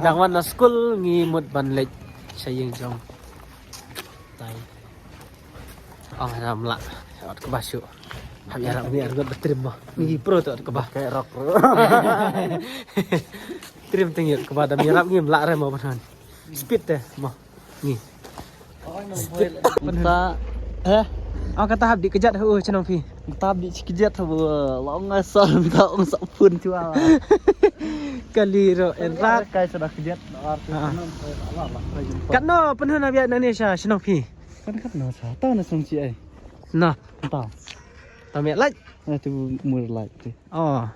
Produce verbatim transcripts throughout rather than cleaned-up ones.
Dang wan na skul ngi mut ban leit sha ïing jong. Tai. Ong hana mla. Ot kba shu. Hap ïarap ngi arngut ba trim mo. Ngi pro to ot kba. Kayak rock bro. Trim tengi ot kba dam ïarap ngi mla re mo ban. Speed te mo. Ngi. Mynta eh ong kata hap di kjat hu chnong phi. Mynta di kjat hu long asal mynta ong sa pun chwa. Kali ro en rat. Kai sa da kjat. Katno pynhun abiat na ne sha chnong phi. Kan katno sa ta na song chi ai. Na. Ta. Ta me lait. Na tu mur lait tu. Oh.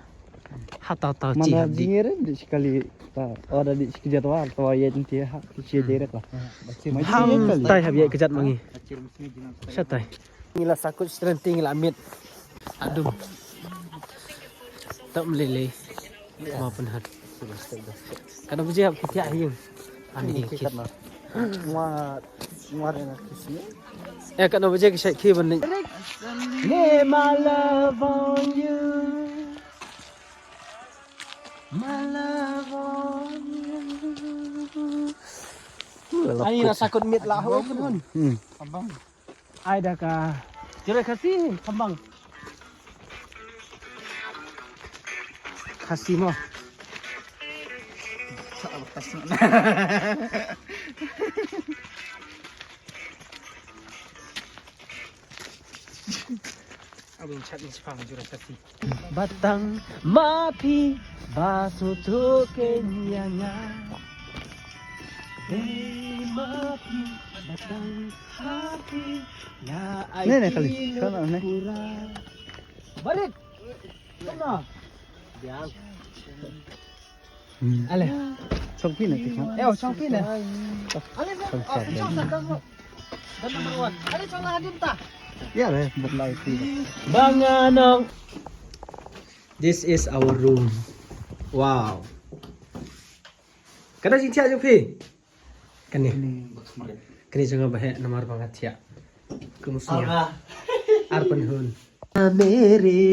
Ha tau tau chi hap di. Jingere di sekali ta ora di sekejat war ta ye ti ha chi direct lah. Ham tai hap ye kejat mangi. Sha tai. Ngi la sakut strength ngi la mit. Adum. Tak melele. Ma penhat. Kada bujang kita hiung. Ani kita. Mar mar na kisi. Eh kada bujang kisai ki bani. Lay my love on you. My love on you. Ai rasa kot mit lah ho kun. Hmm. Abang. Ai da ka. Jere kasi kambang. Kasi mo. Abang chat ni sepang jura kasi. Batang mapi basu tu kenyanga. Dei mapi batang hapi ya ai. Ni ni kali. Sana ni. Barit. Sana. Biang. Ale. Chong phi na ti chong. Eh, chong phi na. Ale na. Chong sa ka mo. Dan number one. Ale chong la hadim ta. Ya le, berlai ti. Bang anong. This is our room. Wow. Kada jingtiak jong phi. Kane. Kane jong nga ba heh namar ba nga thiah. Kum sñiaw. Ar pynhun. Mere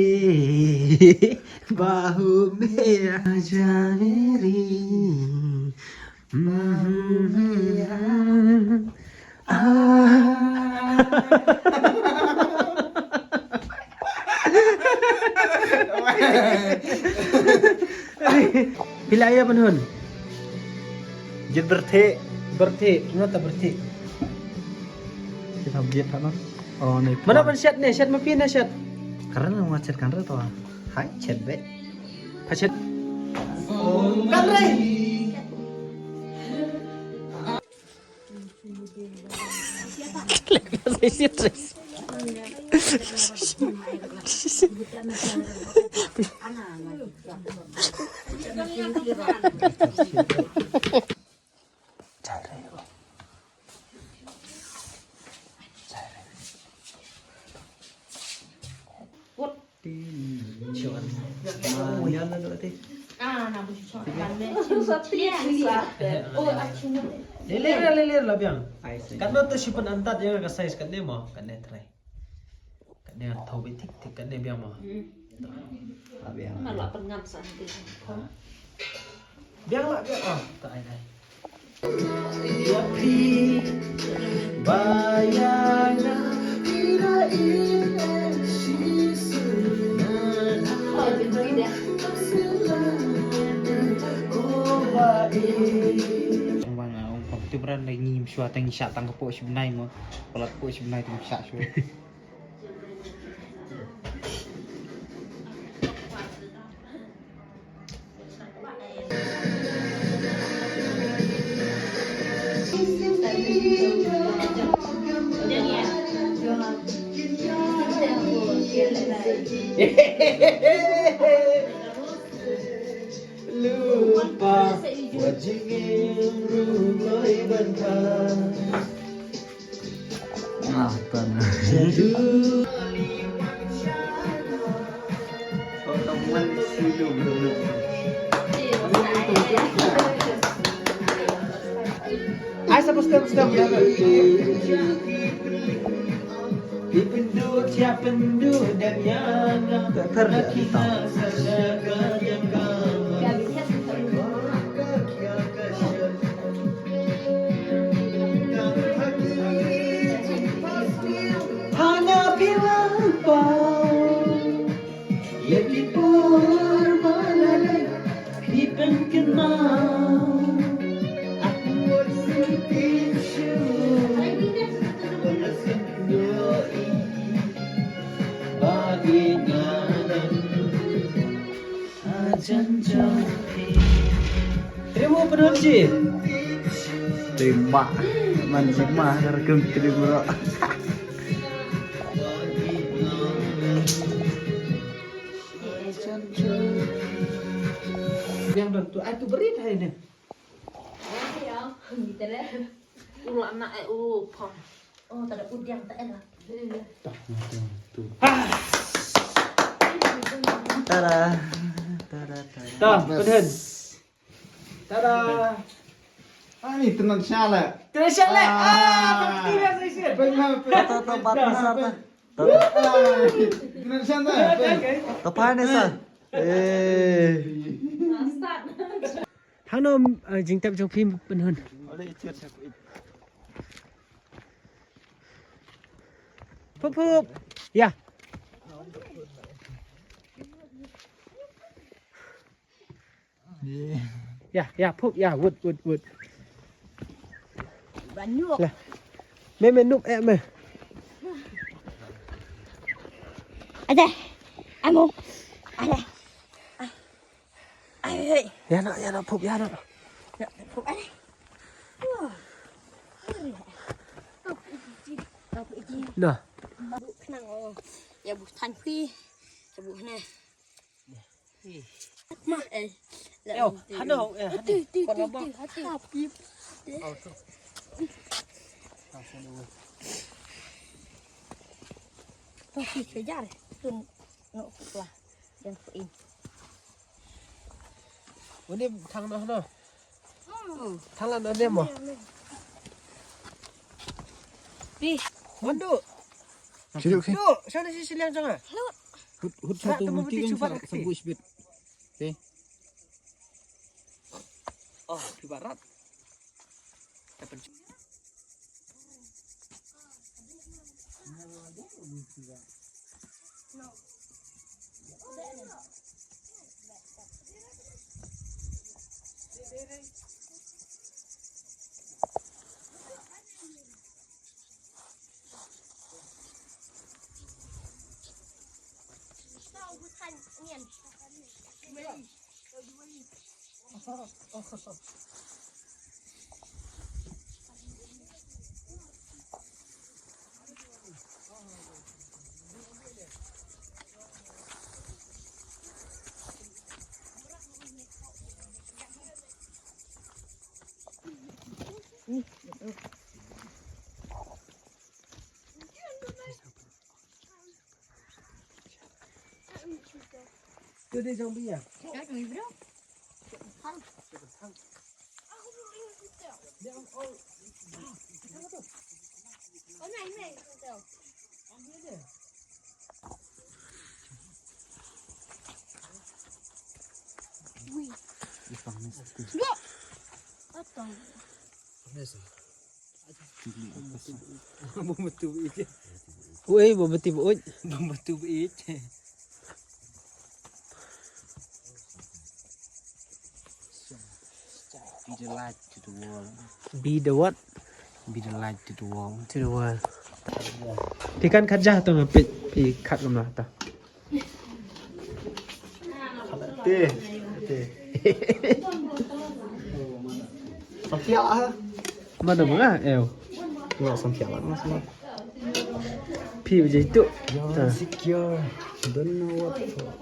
bahu me aja mere. Phi la ïa pynhun. Jit berthik. Berthik. Ngata berthik. Kita jit hano. Oh ni. Mana ban shet ni, shet mapi na shet. Karena mau shet kan re to. Hai shet be. Pha shet. Kan re. Leler, leler la biang. Katno to shu pynantat ïa ka size katne mo, katne trai. Katne thaw beit thik thik katne biang mo. La biang. Biang la biang. Oh, ta ai ai. Ong ba nga ong pom tu bran dei ngim shuwa tang sha tang ka pok shi bnai mo. Palat pok shi bnai tang sha shuwa. Lypa wat jingim ruh kloi ban kha. Ah, tan. Ai sa bus tem tem. Ipindu tia pindu dan yang. Tak ter dah kita. Terima penuh ji. Terima. Man ji mah, ada kem terima. Yang dah tu, ah, tu beri dah ini. Ula na e u pom. Oh, tak ada udang tak enak. Tada. Tada, tada. Dah, penuh. Tada. Ai, tenan shalek. Tenan shalek. Ah, tak kira saya sih. Benar. To, to, to, pat ni sa ta. To, to. Ai, tenan shalek. To, pat ni sa. Eh. Hangno, eh, jingtep jong phi ban hun. Phup phup. Ya. Ya, ya, phup, ya, wut, wut, wut. Banyuk. Lah. Me, me, nup, eh, me. Ada. Amo. Ada. Ai, ai. Ya na, ya na, phup, ya na. Ya, phup, ai. Wah. Nah. Baru kenang, oh. Ya, bu, tan kui. Ya, bu, ne. Ma, eh. Yo, hano, eh, hano. Tu, tu, tu, tu, hati. Tapi kejar. Tu, no, lah. Yang kuin. Ini thang noh, noh. Thang lah, noh, dia mah. Pi. Mandu. Sini, sini. Tu, sana si siliang sana. Hut, hut, satu mati kan, satu sibit. Okey. Oh, di barat. Tu dia zombie ya? Wei, ba mati ba uj. Ba mati ba uj. Be the light to the world. Be the what? Be the light to the world. To the world. Phi kan khat ja to nga phi, phi khat lam la to. Te, te. Sampiak ah. Mana menga, eh. Enggak sampiak lah, mas. Phi je itu. You're insecure. Don't know what for.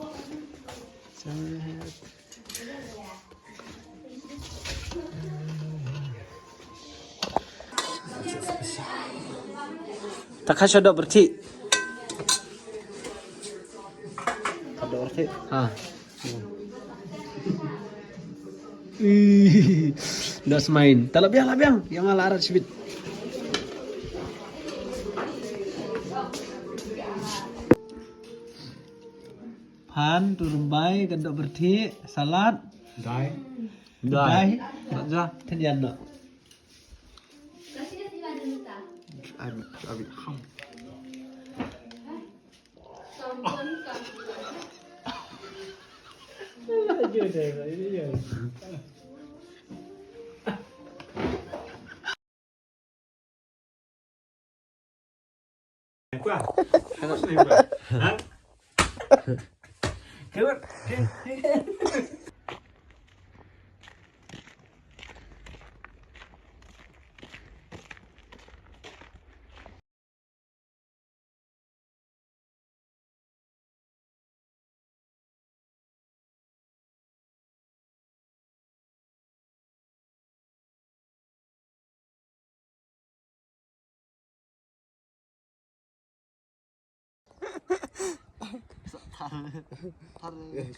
Ta kha sha dok byrthik. Ka dok byrthik. Ha. Ih, dah semain. Ta lah biang, lah biang. Yang ala arat sibit. Phan, tu rymbai, ka dok byrthik, salad. Dai. Dai. Dai. Raja. Tyndian dok. Abi, abi, ham.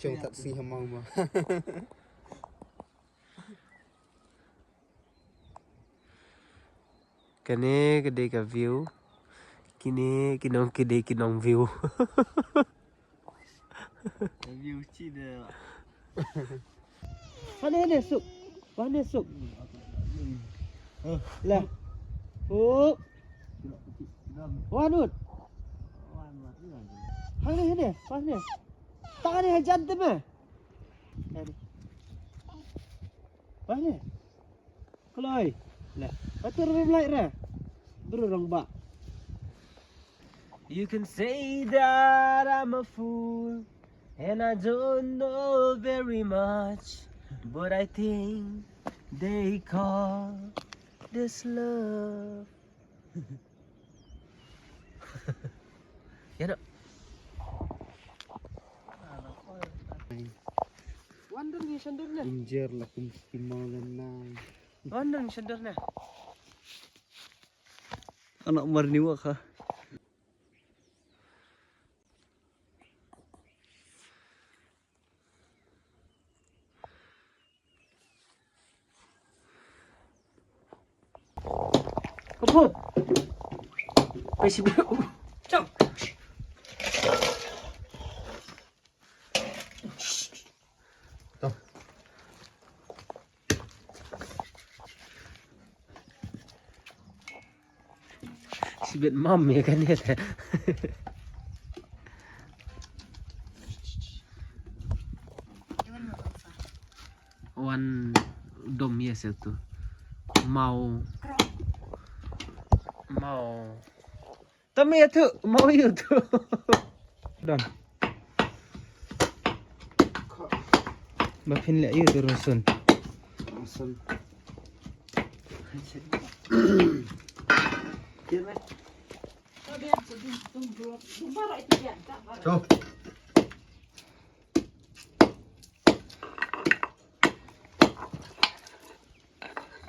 Shong tat si hamang ma. Kane ka dei ka view. Kine ki nong ki dei ki nong view. View chi de. Hane ne suk. Hane suk. Le. Hu. Wanut. Hane hane. Hane. Tang hane hajan te me. Hane. Kloi. Le. Atur bim lai re. Bru rong ba. You can say that I'm a fool and I don't know very much, but I think they call this love. Ya no. Wonder ni sender ne. Injer la kum kimau lenai. Wonder ni sender ne. Anak marni wa kha. Kaput. Pesi. Chop. Sibit mam ya kan ya. Wan dom ya satu. Mau. Mau. Tama ya tu, mau ya tu. Done. Ba phin leh ïa tu run sun. Run sun. Go.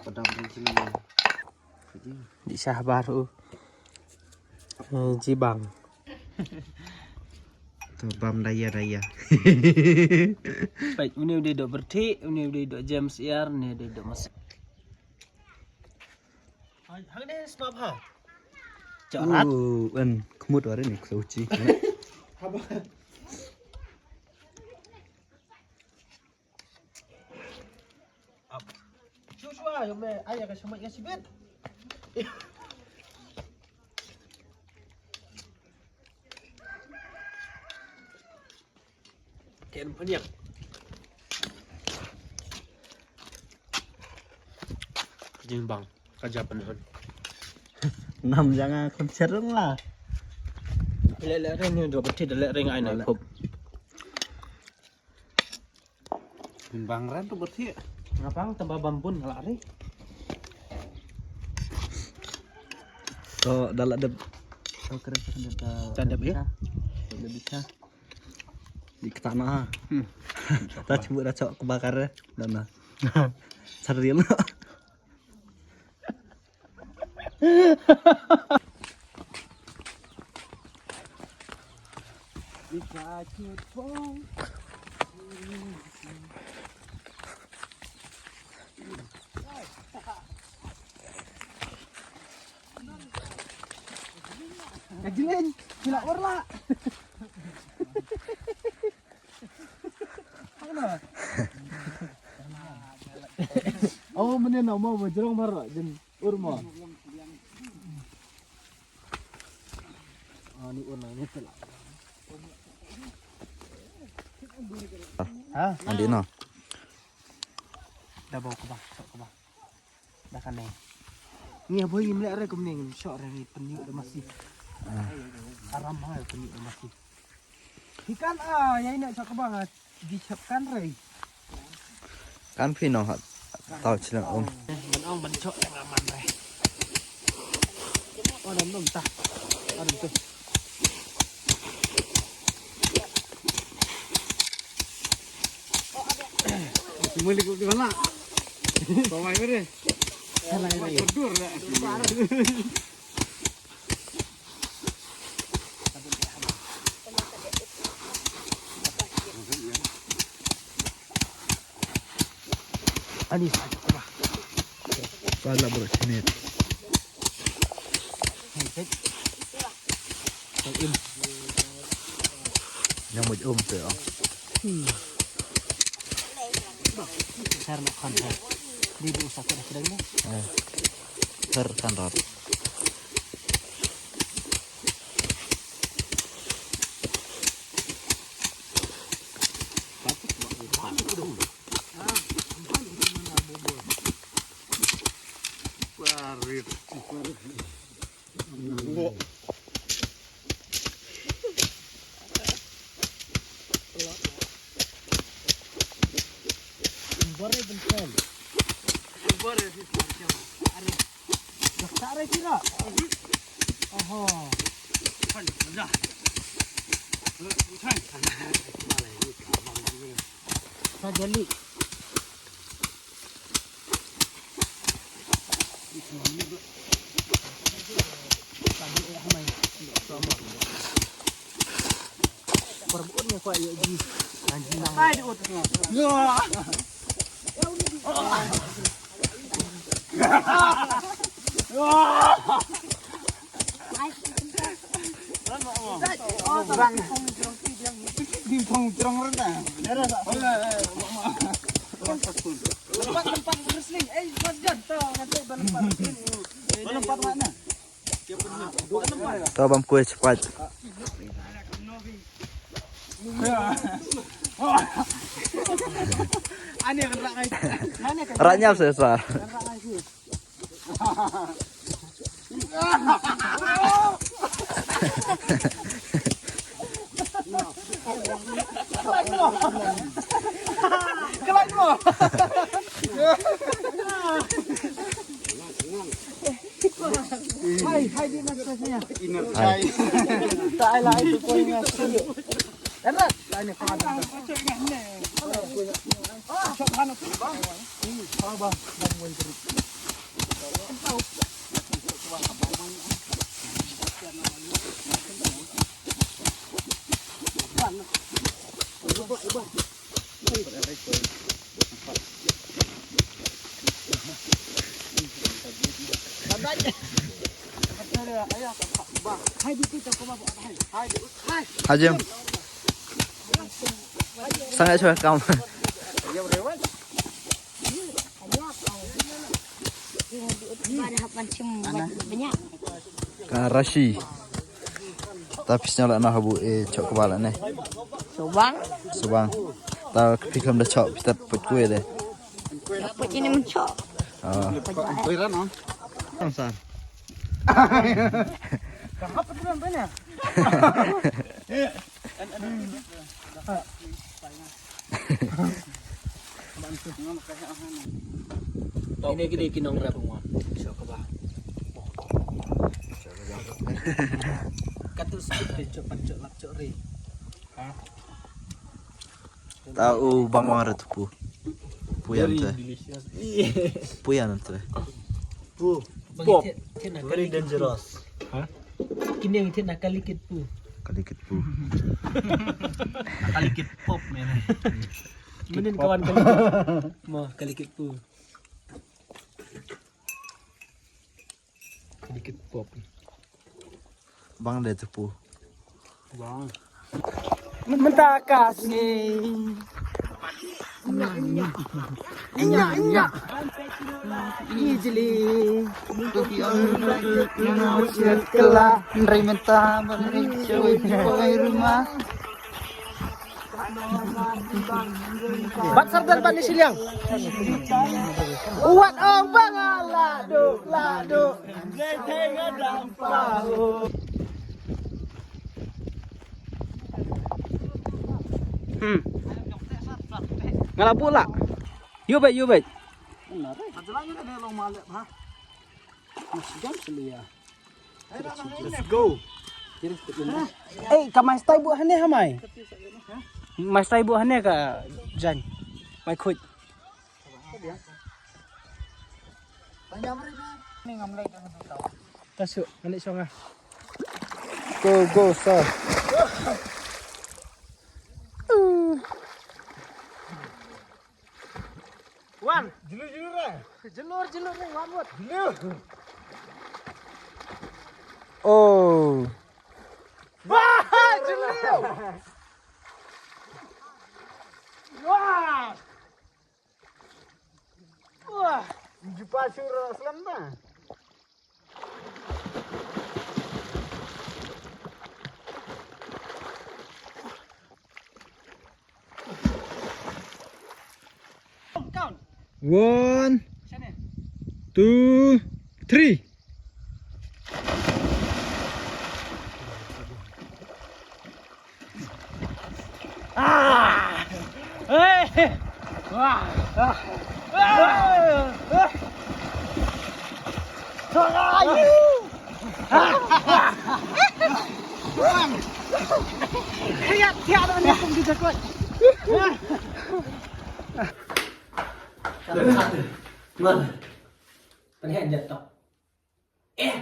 Padam ring sini. Di shah baru. Eh, jibang. Tu bam daya daya. Baik, ini udah dok bertik, ini udah dok James Air, ini udah dok masuk. Hang deh snap ha. Corat. Uh, en kemut hari ni kso uci. Haba. Ap. Joshua, yo me, ay ka shomai ka sibit. Ken paniak. Jing bang ka Japan hon. Nam janga kun cherung la. Le le ring ni do beti de le ring ai na kop. Bang ran tu beti. Ngapang tambah bambun ngala ri. To dalat dep. To keren keren ta. Ta dep ya. Ta dep bisa. Di ketana. Hmm. Ta cuba dah cok kebakar eh. Dana. Saril. Ka jilin, sila ur la. Oh, mene na mo mo jrong mar jin ur mo. Ah, ni ur na ni pela. Ha? Andi no. Da bau kaba, sok kaba. Da kane. Ngi abo yim leh re kumne ngin sok re ngi pynïoh da masi. Aram ha, kini masih. Ikan ah, ya ini cakap banget. Di siapkan rei. Kan phi nong hat. Tau chilang um. Ban ong ban chok yang aman rei. Oh, dan dum tah. Aduh tu. Muli ko di mana? Pamai mere. Salah rei. Betul dah. Ani sa ka ba. Ka la bro chinet. Hey, hey. Hey, im. Yang mo um te ah. Hmm. Sar na khan hai. Di bu sa ka da kidang ne. Eh. Sar kan rat. Oho. Sa jali. Bang. Di phong jrong renda. Tempat, tempat wrestling. Eh, Mas Jan, tau, nanti balempar. Balempar mana? Tau bam kue cepat. Ani yang rak ai. Rak nyap sesa. Hai, hai, di mas saya. Inner chai. Tak ada itu poin mas. Hajem. Sangat suka kamu. Ka Rashi. Ta pis nyala na habu e chok kebal ne. Subang. Subang. Ta pis lam da chok pis tat put kue de. Put ini menchok. Ah. Kue ran no. Sam sam. Kahap tu kan banyak. Ini gini kinong rap ngwa. Chok kebal. Katu sikit chok pan chok lap chok ri. Ta u bang wang rat pu. Pu yan te. Pu yan te. Pu. Pop. Very dangerous. Ha? Kini yang thit na kalikit pu. Kalikit pu. Kalikit pop mena. Mending kawan kalikit. Mo kalikit pu. Kalikit pop. Bang de tu pu. Bang. Mentaka sini. Nya nya. Ni jeli. Kela. Nrei menta bang nrei cuy cuy rumah. Bat sardar bat ni siliang. Wat ong bang la duk la duk. Nrei tengah dampau. Hmm. Nga la buh lah. Ïoh beit, ïoh beit. Let's go. Eh, ka mai stai buh hangne ha mai. Mai stai buh hangne ka jan. Mai khuid. Ta shu, ani shong ah. Go, go, sir. Wan. Julu, julu re. Julu, julu re, wan, wan. Julu. Oh. Wah, julu. Wah. Wah. Jumpa sure aslam ta. Count. One, shane, two, three. Ah! Eh! Wah! Ah! Ah! Ah! Try! Ah! Wah! Kaya tiada ni pun kita kuat. Mana? Mana? Tengah jatuh. Eh,